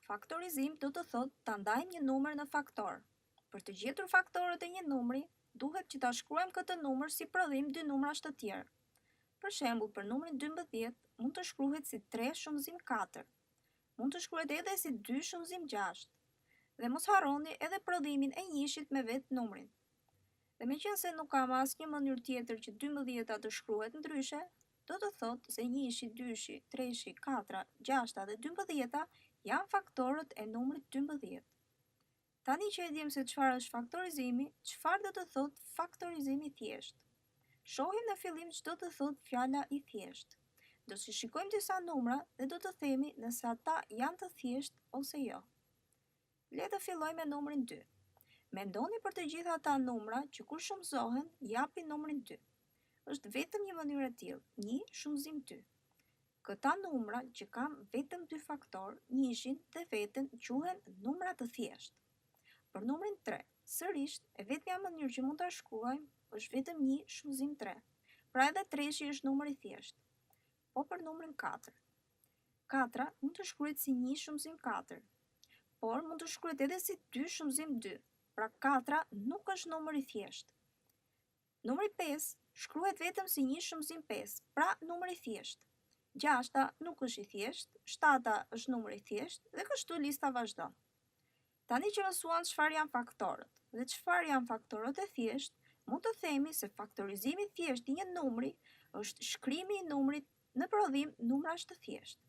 Faktorizim do të thotë ta ndajmë një numër në faktorë. Për të gjetur faktorët e një numri, duhet që ta shkruajmë këtë numër si prodhim dy numrash të tjerë. Për shembull, për numrin 12 mund të shkruhet si 3 shumëzim 4. Mund të shkruhet edhe si 2 shumëzim 6. Dhe mos harroni edhe prodhimin e njëshit me vetë numrin. Dhe meqenëse nuk ka më asnjë mënyrë tjetër që dymbëdhjeta të shkruhet ndryshe, do të thotë se njëshi, dyshi, treshi, katra, gjashta dhe dymbëdhjeta janë faktorët e numrit 12. Tani që e dimë se çfarë është faktorizimi, çfarë do të thotë faktorizim i thjeshtë? Shohim në fillim ç'do të thotë fjala i thjeshtë. Do të shikojmë disa numra dhe do të themi nëse ata janë të thjeshtë ose jo. Le të fillojmë me numrin 2. Mendoni për të gjithë ata numra që kur shumëzohen, japin numrin 2. Është vetëm një mënyrë e tillë, 1 shumëzim 2. Këta numra që kanë vetëm dy faktorë, njëshin dhe veten, quhen numra të thjeshtë. Për numrin 3, sërish, e vetmja mënyrë që mund ta shkruajmë është vetëm 1 shumëzim 3. Pra edhe treshi është numër i thjeshtë. Po për numrin 4. Katra mund të shkruhet si 1 shumëzim 4, por mund të shkruhet edhe si 2 shumëzim 2. Pra katra nuk është numër i thjeshtë. Numri 5 shkruhet vetëm si 1 shumëzim 5, pra numër i thjeshtë. Gjashta nuk është i thjeshtë, shtata është numër i thjeshtë dhe kështu lista vazhdon. Tani që mësuam çfarë janë faktorët dhe çfarë janë faktorët e thjeshtë, mund të themi se faktorizimi i thjeshtë i një numri është shkrimi i numrit në prodhim numrash të thjeshtë.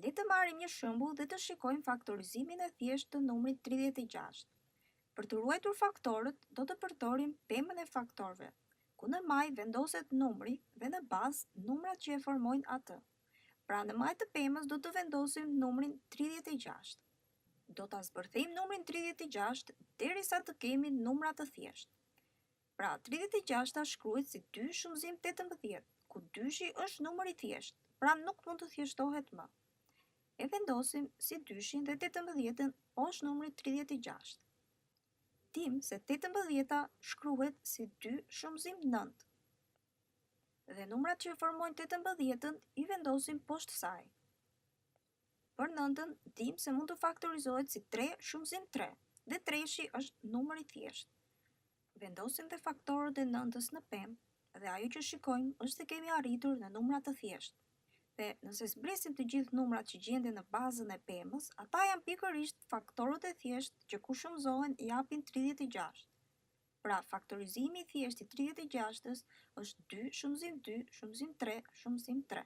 Le të marrim një shembull dhe të shikojmë faktorizimin e thjeshtë të numrit 36. Për të ruajtur faktorët, do të përdorim pemën e faktorëve, ku në majë vendoset numri dhe në bazë numrat që e formojnë atë. Pra në majë të pemës do të vendosim numrin 36. Do ta zbërthejmë numrin 36 derisa të kemi numra të thjeshtë. Pra, 36-ta shkruhet si 2 shumëzim 18, ku dyshi është numër i thjeshtë, pra nuk mund të thjeshtohet më. E vendosim si dyshin dhe 18-ën poshtë numrit 36. Dimë se 18-ta shkruhet si 2 shumëzim 9. Dhe numrat që formojnë 18-ën i vendosim poshtë saj. Për nëntën, dimë se mund të faktorizohet si 3 shumëzim 3, dhe treshi është numër i thjeshtë. Vendosim dhe faktorët e nëntës në pemë, dhe ajo që shikojmë është se kemi arritur në numra të thjeshtë. Dhe nëse zbresim të gjithë numrat që gjenden në bazën e pemës, ata janë pikërisht faktorët e thjeshtë që kur shumëzohen japin 36. Pra, faktorizimi i thjeshtë i 36-ës është 2 shumëzim 2 shumëzim 3 shumëzim 3.